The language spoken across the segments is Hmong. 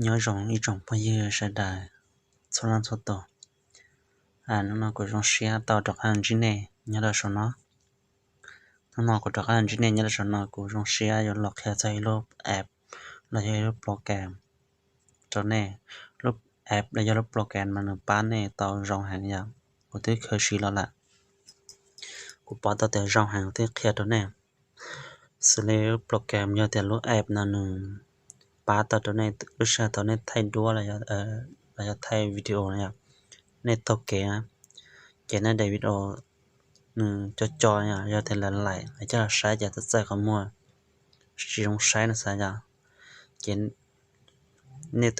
Nyob zoo ib tsoom phooj ywg sawv daws txhua leej txhua tus. Hnub no kuv zoo siab tau rov qab ntsib nej nyob rau saum no. Hnub no kuv rov qab ntsib nej nyob rau saum no kuv zoo siab yuav los qhia txog ib lub app los yog ib lub program rau nej. Lub app los yog lub program mas nws pab nej tau zoo heev yom. Kuv twb khaws siv los lawm, kuv pom tau tias zoo heev kuv thiaj qhia rau nej. Xws li lub program yog tias lub app no nws pab tau rau nej lub sij hawm thaum nej thaij duab los yog thaij video no yom, nej taug kev ces nej daim video nws co co yom, yog tias lawv laim lawv coj los saib ces txawj txawj qhov muag tsis zoo saib no xav yom. Ces nej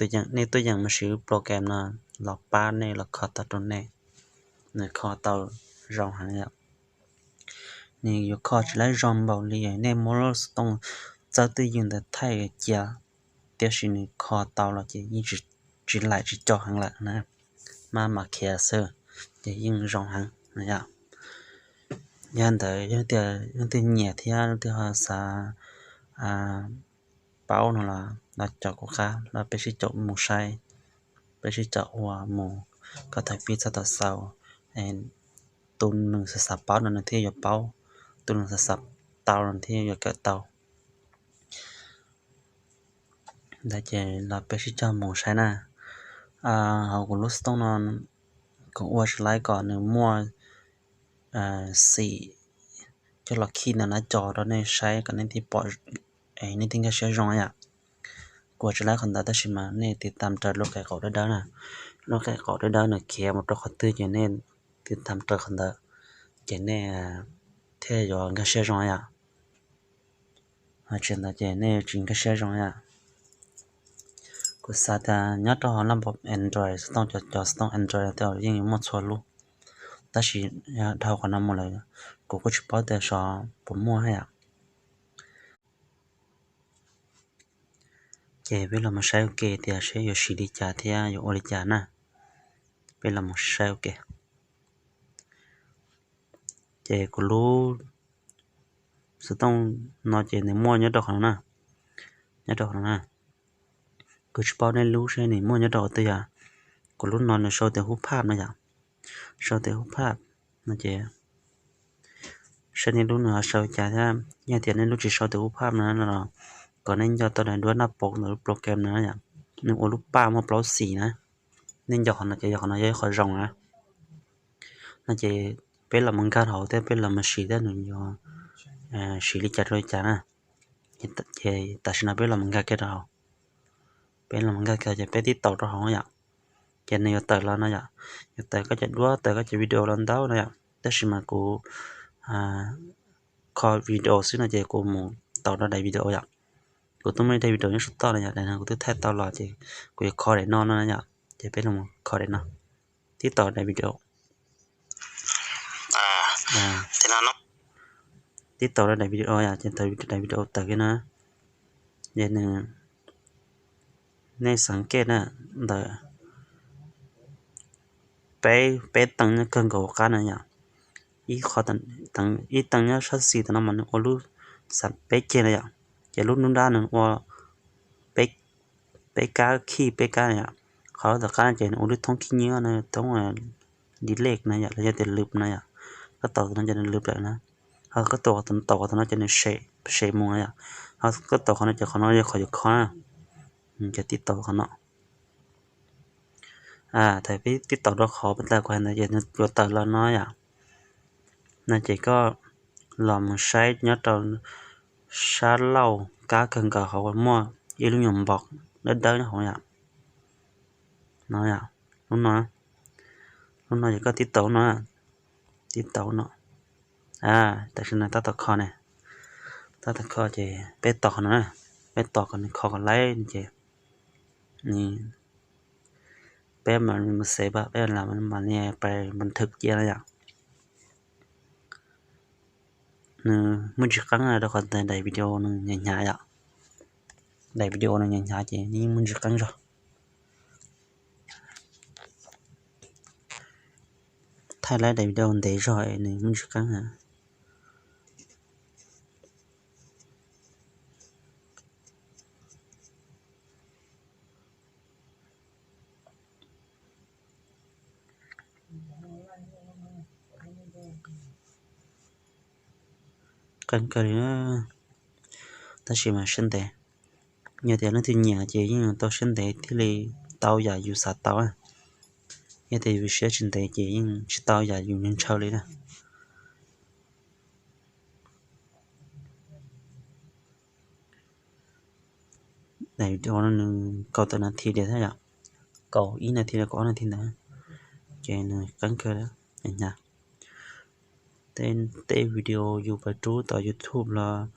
tuaj yeem mus siv lub program no los pab nej los kho tau rau nej, nws kho tau zoo heev yom. Nws yuav kho tsis laib zoo npaum li nej muab lub xov tooj txawb twj ywm ntawd thaij cia, tiam sis nws kho tau los ces yeej tsis laim tsis co heev lawm na, maj mam khiav xwb ces yeej zoo heev yom. Yog ntawd yog tias leej twg nyiam thiab leej twg ho xav paub no los los caum kuv qab los peb sib caum mus saib, peb sib caum ua mus kom thaum pib txog thaum xaus. Tus nws xav xav paub no nws thiaj yuav paub, tus nws xav xav tau no nws thiaj yuav kawm tau. Ntawd ces los peb sib caum mus saib na. Hauv kuv lub xov tooj no kuv ua tsis laib kom nws muaj xim coj los khij ntawm nab co rau nej saib kom nej thiaj pom, nej thiaj nkag siab zoo yom. Kuv ua tsis laib qhov ntawd tab sis mas nej tiv tam raws lub qe qaum dawb dawb na. Lub qe qaum dawb dawb nws khiav mus rau qhov twg ces nej tiv tam raws qhov ntawd ces nej thiaj yuav nkag siab zoo yom. Tsis ntawd ces nej tsis nkag siab zoo yom. Kuv xav tias nyob rau hauv laj npawb Android xov tooj, cov xov tooj Android tej yeej yuav muaj txhua lub, tab sis dhau qhov no mus lawm kuv kuj tsis paub tias xyov puas muaj yom. Ces peb los mus saib ua ke tias seb yuav siv li cas thiab yuav ua li cas na. Peb los mus saib ua ke. Ces kuv lub xov tooj no ces nws muaj nyob rau qhov no na, nyob rau qhov no na. Kuv tsis paub nej lub seb nws muaj nyob rau qhov twg yom. Kuv lub no nws sau tias hub phaj no yom, sau tias hub phaj no ces seb nej lub nws ho sau cas thiab. Yog tias nej lub tsis sau tias hub phaj no los kom nej nco tau daim duab naj paus ntawm lub program no yom, nws ua lub paj muaj plaub xim na. Nej nco qhov no ces yog qhov no yog ib qho zoo na. No ces peb los mus nkag hauv thiab peb los mus siv thiab nws yuav siv li cas rau li cas na. Ces tam sim no peb los mus nkag kiag rau hauv, peb los mus nkag kiag ces peb tib taus rau hauv yom, ces nws yuav tawm los no yom, yuav tawm koj cov duab tawm koj cov video los ntau no yom, tab sis mas kuv kho video xwb no ces kuv mus taus rau daim video yom. Kuv twb muaj ib daim video nyob saum toj no yom, daim no kuv twb thaij tau los ces kuv yuav kho daim no no yom, ces peb los mus kho daim no, tib taus daim video. Tib taus rau daim video yom, ces thaum daim video tawm kiag na, ces nws, nej xav kej na, ntawm peb, peb teev nyob kawg nkaus hauv qab na yom, ib qho, ib teev nyob sab xis tam no mas nws ua lub xav peb ceg na yom, ces lub nruab nrab nws ua peb kab khij peb kab na yom, qhov tom qab no ces nws ua lub thoob khib nyiab no, thoob delete na yom, los yog tias lwm no yom, koj taus no ces nws lwm lawm na, ho koj taus qhov no ces nws sem mus na yom, ho koj taus qhov no ces qhov no yog qhov yuav kho na, ces tib taus qhov no. Thaum peb tib taus rau qhov peb tag kuv hais ntawd ces nws yuav tawm los no yom. No ces koj los mus saib nyob rau sab laug kab kawg nkaus hauv muaj ib lub nyuag npog dawb dawb nyob hauv yom. No, lub no, lub no ces koj tib taus no, tib taus no. Tam sim no tab tom kho ne, tab tom kho ces peb tos qhov no na, peb tos kom nws kho kom laib ces peb mam li mus xev, peb mam li pais nthwm cia no yom. Nws muaj ntsis qeeb rau qhov tias daim video nws hnyav hnyav yom, daim video nws hnyav hnyav ces yeej muaj ntsis qeeb zog. Thaij laib daim video ntev zog es nws muaj ntsis qeeb. qeeb kawg li. Tab sis mas siab ntev, yog tias leej twg nyiam ces yeej tau siab ntev thiaj li tau yam yus xav tau. Yog tias yus siab tsis ntev ces yeej tsis tau yam yus ntshaw li na. Nws kaum tawm nas this li thiab yom, kaum ib nas this los kaum ob nas this ntawd, ces nws qeeb kawg li. Hnyav, tej video yus pab rub tom YouTube los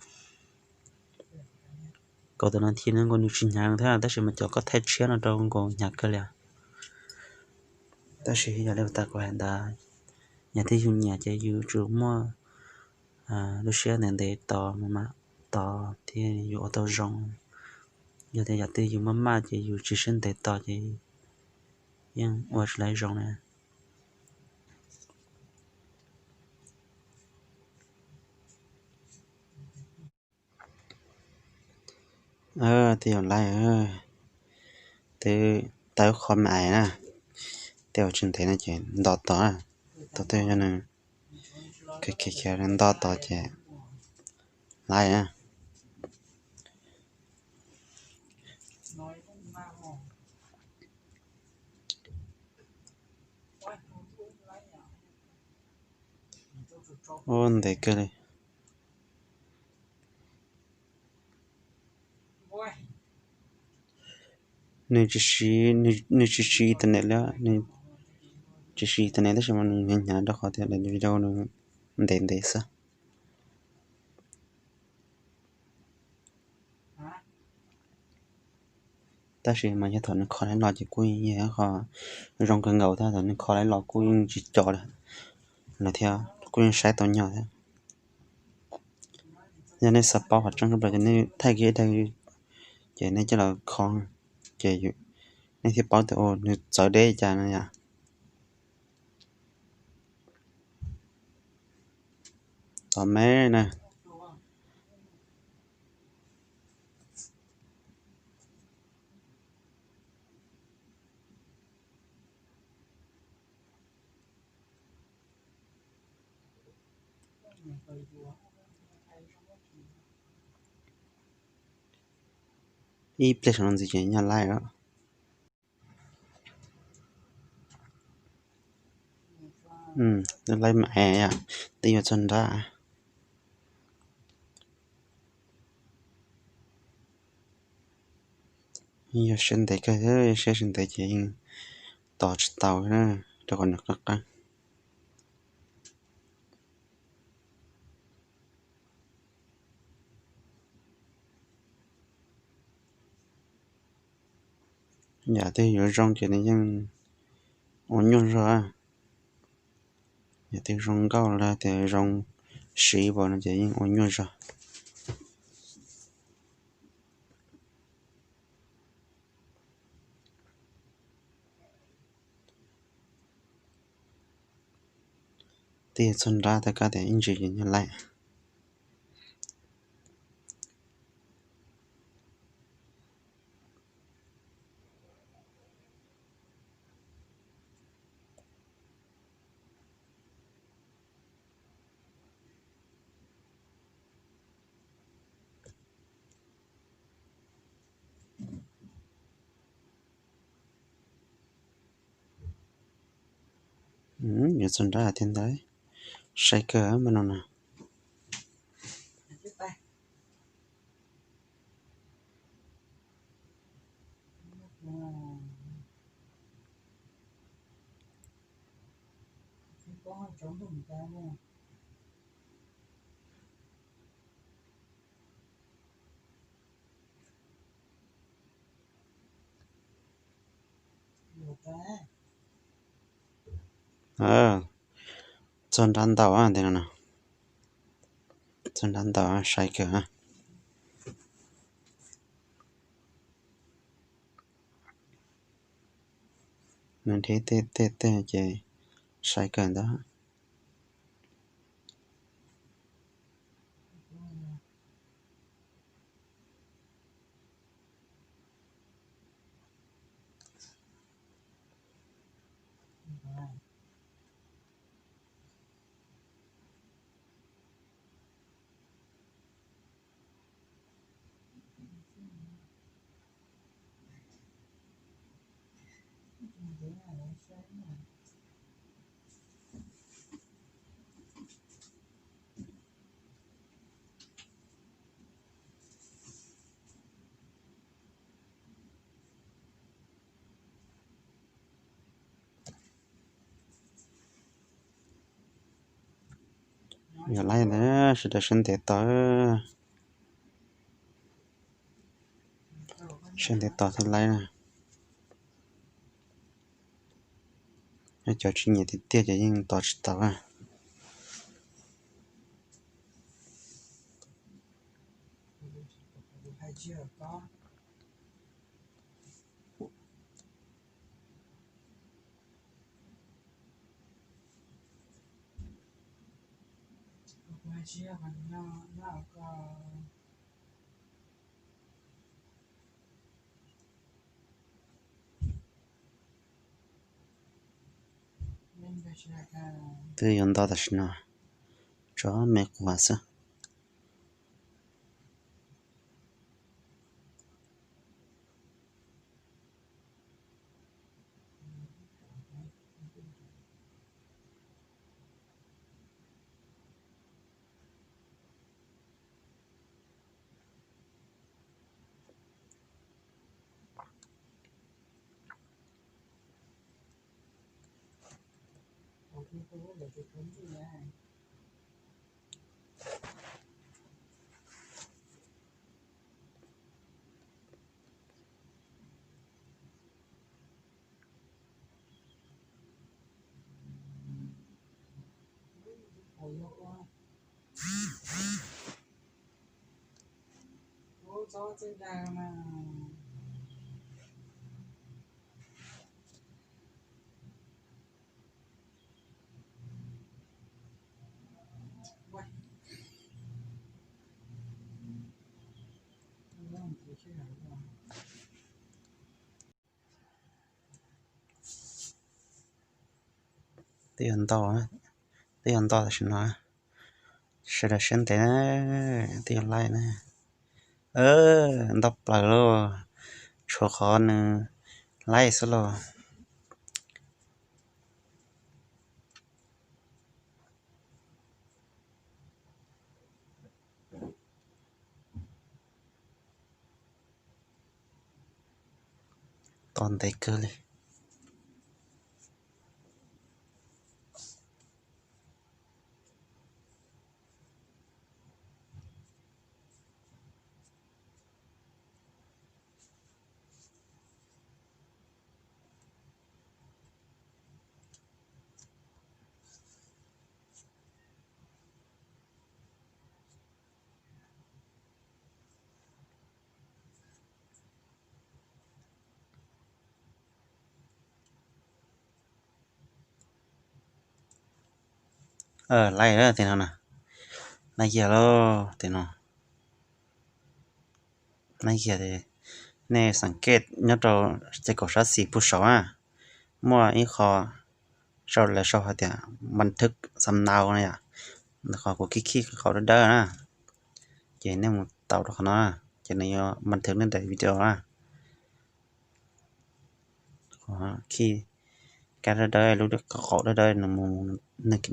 kaum tawm nas this no nkaus nws tsis hnyav thiab, tab sis mas cov koj thaij tshiab no rau nkaus hnyav kawg li. Tab sis yog li tas kuv hais ntawd, yam twg yus nyiam ces yus tsum muaj lub siab ntev ntev tos mas tos thiaj yuav ua tau zoo. Yog tias yam twg yus maj maj ces yus tsis siab ntev tos ces yeej ua tsis laiv zoo na. Tej yam laiv, twb tawb qhov me ais na, tej uas tsis ntev no ces nto tod, tau tej yog nws khiav khiav nto tod ces laiv na. Ua ntev kawg li. Nws tsis siv, nws tsis siv internet li, nws tsis siv internet tab sis mas nws hnyav hnyav rau qhov tias daim video nws ntev ntev xwb. Tab sis mas yog thaum nws kho laiv los ces kuj yog qhov zoo kawg nkaus thiab, thaum nws kho laiv los kuj yeej tsis co li lawm thiab, kuj yeej saib tau nyog thiab. Yog nej xav paub qhov tseeb tshaj plaws ces nej thaij kiag ib daim, ces nej coj los kho, ces nej thiaj paub tias nws txawv deb cas no yom. Tom me na. Ib pliag saum no ntxiv ces nyaj laib os. Laib mas es yom, twb yuav txog nrab. Yog siab ntev kawg, yog siab tsis ntev ces yeej tos tsis tau na, rau qhov nws qeeb qeeb. Yam twg yuav zoo ces nws yeej ua nyuaj zog. Yam twg zoo nkauj los tias zoo siv npaum no ces yeej ua nyuaj zog. Twb yog txog nrab tag kab tias ib ntsis ces nyaj laib. Yuav txog nrab tiag ntag, sai kawg mas no na. Txog nrab ntau tiag no, txog nrab ntau sai kawg. Nws dhia tej tej tej ces sai kawg ntag. Yog laib ntawd sawv daws siab ntev tos, siab ntev tos thiaj laib na. Nyob cov tsis nyiam tiag tiag ces yeej tos tsis tau na. Twb yuav nto tam sim no, tso me quas xwb. Twb yuav nto, twb yuav nto tam sim no, sawv daws siab ntev, twb yuav laij na. Nto plaws lauj, tshuav qhov nws laij xwb lauj. Tos ntev kawg li. Laij tias no, laij kiag lauj tias no. Laij kiag, nej xeem kej nyob rau ces kaum sab xis puag saud na, muaj ib qho sau lawv sau hais tias npas thwv xam nau na yom, ntawm qhov kuv khij khij qhov dawb dawb na, ces nej mus tau rau qhov no, ces nws yuav npas thwv nej daim video na. Khij kab dawb dawb, lub qhov qaum dawb dawb, nws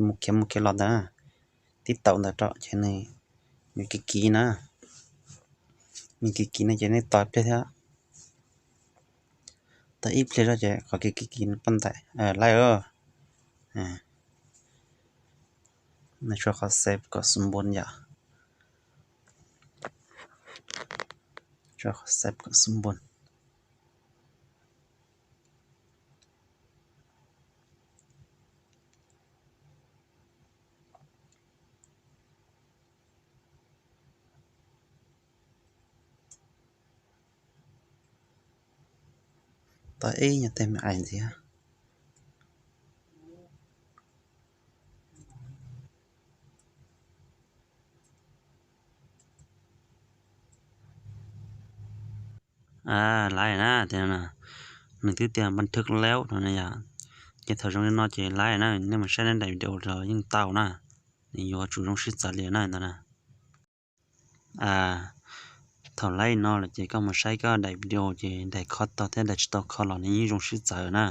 mus khiav mus khiav los ntawd na, tib taum ntawd rau ces nws, nws kiv kiv na, nws kiv kiv no ces nej tos ib pliag thiab. Tos ib pliag zoj ces qhov kiv kiv kiv nws poj ntaim laij. Nws tshuav qhov save kom xu npun yom. Tshuav qhov save kom xu npun. Tos ib nyuag teg me ais ntxiv. Laij na, tias nws twb tias npas thwv lauj no na yom. Ces thaum zoo li no ces laij na, nej mus saib nej daim video los yeej tau na, nws yuav tsum zoo sib txawv li na ntawd na. Thaum laij no lawm ces koj mus saib koj daim video ces daim kho tau thiab daim tsis tau kho los nws yeej zoo sib txawv na.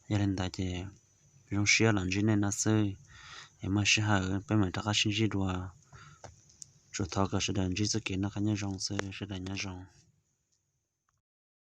Yog li ntawd ces zoo siab los ntsib nej no xwb, es muaj sij hawm peb mam rov qab sib ntsib dua. Tsuas thov kom sawv daws ntsib txoj kev noj qab nyob zoo xwb, sawv daws nyob zoo.